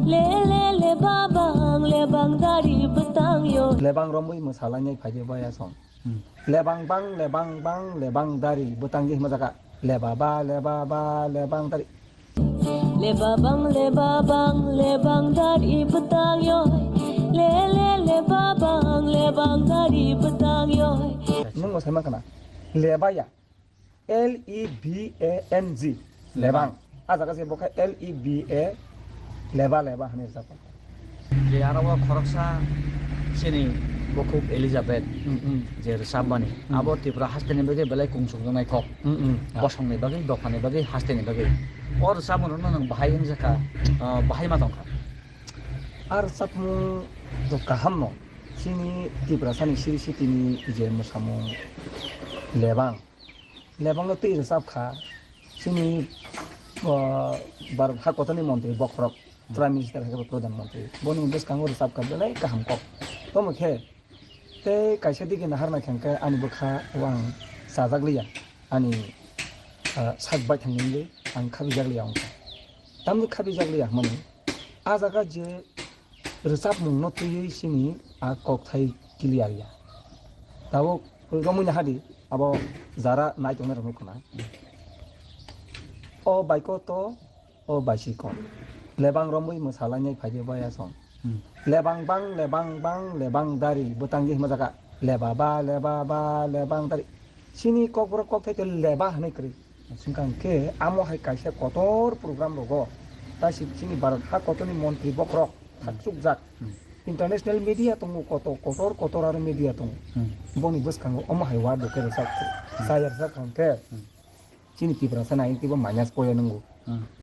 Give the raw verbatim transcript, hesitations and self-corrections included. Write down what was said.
Le le le babang lebang dari bwtang yo. Lebang romwi mwsalainai phaidi baya song. Hmm. Lebang bang lebang bang lebang dari bwtang di hwnma jaga. Leba ba leba ba lebang dari. Leba bang leba bang lebang dari bwtang yo. Le le le babang lebang dari bwtang yo. Nung mwsai mankha na? Lebaya. L E B A N G, lebang. A jaga se bo khe L E B A, leba leba hwnwi rwjak. Je aro o khoroksa chini bukhuk Elizabeth, hmm, hmm, je rwchapmani, hmm, abo Tripura hasteni bagwi belai kungsukjaknai kok. Hmm, hmm. Bosongni bagwi, dophani bagwi, hasteni bagwi. O rwchapmano nwng bahai wngjakha, ah, bahai ma tongkha. A rwchapmung to kahamno. Chini Tiprasani siri sitini je mwsamung lebang. Lebangno twi rwchap kha chini, o, Bharat hakotorni montri bokhorok, Prime Minister hai khe bo Pradhan Montri. Boni bwskango rwchap kha belai kaham kok. Tomo khe tei kaisa digi nahar nai kha hwnkhe ani bwkha o ang chajak liya, ani, ah, sak baithang ni wngwi ang khabijak liya wngkha. Tamni khabijak liya hwnmani a jaga je rwchapmungno twiwi chini a kokthai clear ya. Tabuk romwi nahadi abo jara nai tongnai rokno khna. O baiko to, o baisiko. Lebang romwi mwsalainai phaidi baya song. Hmm. Lebang bang, lebang bang, lebang dari bwtangdi hwnma jaga. Leba ba, leba ba, lebang dari. Chini kokborok kokthai to leba hwnwi kwrwi. Chwng kha hwnkhe amo hai kaisa kotor program rogo, ta si chini Bharat ha kotorni montri bokhorok, hmm, thakchukjak. Hmm. International media tongo, koto-, kotor kotor aro media tongo. Hmm. Boni bwskango omo hai word bo khe rwchap, hmm, chaya rwchap kha hwnkhe, hmm, chini Tiprasa nai teibo minus point nwngo. Hmm.